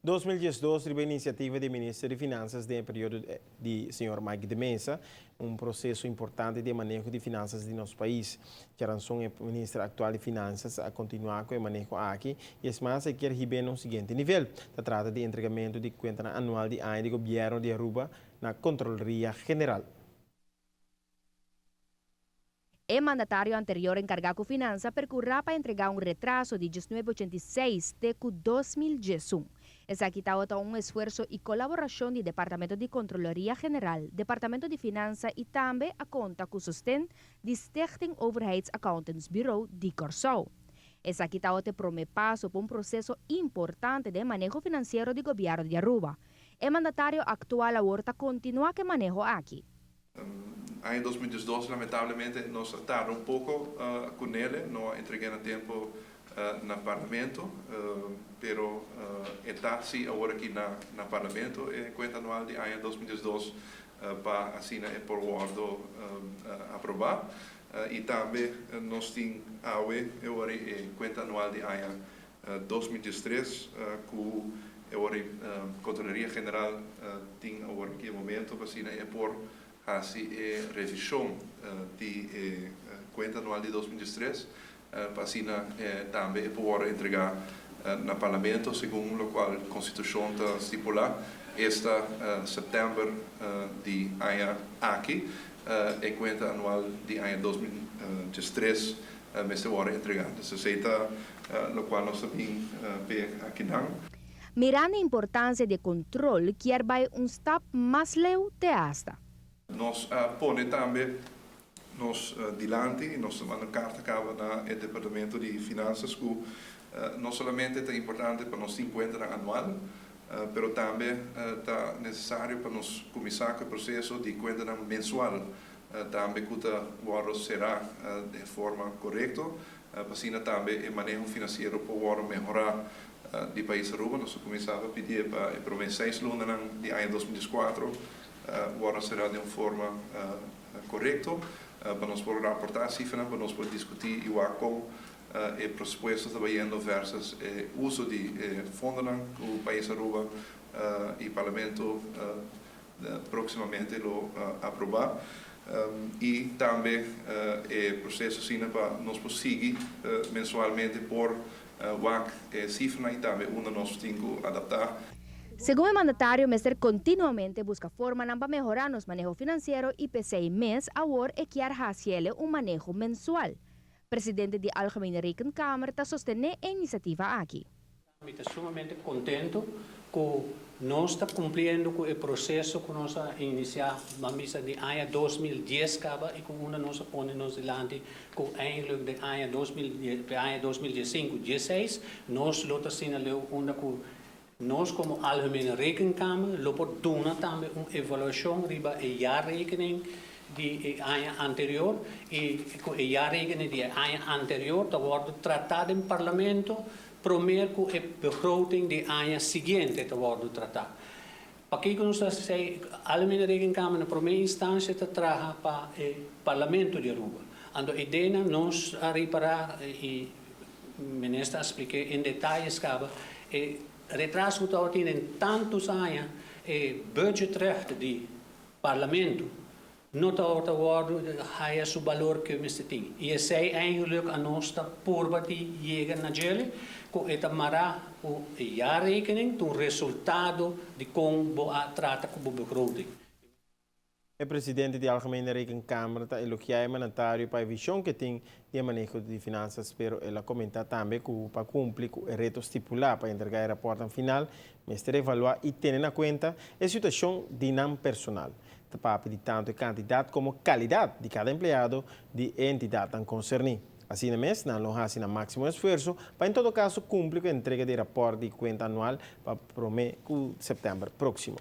2012 riba iniciativa di Minister di Finanzas den periodo di señor Mike de Meza, un proceso importante di maneho di finanzas di nos pais. Diaranson e Minister actual di Finanzas a continua cu e maneho aki y es mas, e kier hibe na un siguiente nivel. Ta trata di entregamento di cuenta anual di aña di Gobierno di Aruba na Controlaria General. E mandatario anterior encarga cu finanza a percura pa entrega un retraso di 1986 te cu 2011. Esaki ta un esfuerso y colaboracion di Departamento di Controlaria General, Departamento di Finanza y tambe a conta cu sosten di Stichting Overheidsaccountantsbureau di Corsou. Esaki ta e prome paso pa un proceso importante di maneho financiero di gobierno di Aruba. E mandatario actual awor ta continua cu e maneho aki. Aña 2012, lamentablemente, nos a tarda un poco cu ne, no a entrega na tempo na Parlamento, pero ta si awor aki na Parlamento e cuenta anual di aña 2012 pa asina e por wordo aproba. Y tambe nos tin awe awor e cuenta anual di aña 2013 cu awor Controlaria General tin awor aki e momento pa asina e por haci e revision di cuenta anual di 2013 pa asina tambe e por entrega na Parlamento segun loke Constitucion ta stipula esta september di aña aki e cuenta anual di aña 2013 mester wordo entrega. Esey ta loke nos tambe ta aki nan. Mirando e importancia di control, kier bay un stap mas leu te hasta. Nos a pone tambe nos dilanti, nos a manda carta caba na Departamento di Finanzas cu no solamente ta importante pa nos tin cuenta anual, pero tambe ta necesario pa nos cuminsa cu e proceso di cuenta mensual, tambe cu ta sera di forma corecto, pa asina tambe e maneho financiero por mehora di pais Aruba. Nos a cuminsa pidi pa e prome 6 luna di aña 2004 wordo sera di un forma corecto, pa nos por raporta cifra, pa nos por discuti y con e presupuesto ta bayendo versus e uso di fondo cu pais Aruba y Parlamento proximamente lo aproba. Y tambe e proceso asina pa nos por sigui mensualmente por wak cifra y tambe unda nos tin cu adapta. Segun e mandatario, mester continuamente busca forma pa mehora nos maneho financiero y p'esey mes awor e kier haci un maneho mensual. Presidente di Algemene Rekenkamer ta sostene e iniciativa aki. Mi ta sumamente contento cu nos ta cumpliendo cu e proceso cu nos a inicia na misa di aña 2010 caba y cu unda nos a pone nos dilanti cu eigenlijk di aña 2010, aña 2015, 16, nos lo ta asina unda cu nos como Algemene Rekenkamer lo por duna tambe un evaluacion riba e jaarrekening di aña anterior y e jaarrekening di aña anterior ta wordo trata den Parlamento prome cu e begroting di aña siguiente ta wordo trata. Pakico nos ta Algemene Rekenkamer na prome instancia ta traha pa e Parlamento di Aruba. Anto idea nos a ripara y minister a splica in detaye caba e retraso cu tin tanto aña e budgetrecht di Parlamento no ta wordo haya su balor cu mester tin. Y esey eigenlijk a nos ta purba di yega na dje, cu e ta mara e jaarrekening, un resultado di con bo a trata cu begroting. E presidente di Algemene Rekenkamer ta elogia e mandatario pa e vision cu e tin di maneho di finanzas, pero el a comenta tambe cu pa cumpli cu e reto stipula pa entrega e rapport final, mester evalua y tene na cuenta e situacion di nan personal. Pa di tanto cantidad como calidad di cada empleado di entidad concerni. Asina mes, nan lo haci nan maximo esfuerso pa en todo caso cumpli cu e entrega di rapport di cuenta anual pa prome september proximo.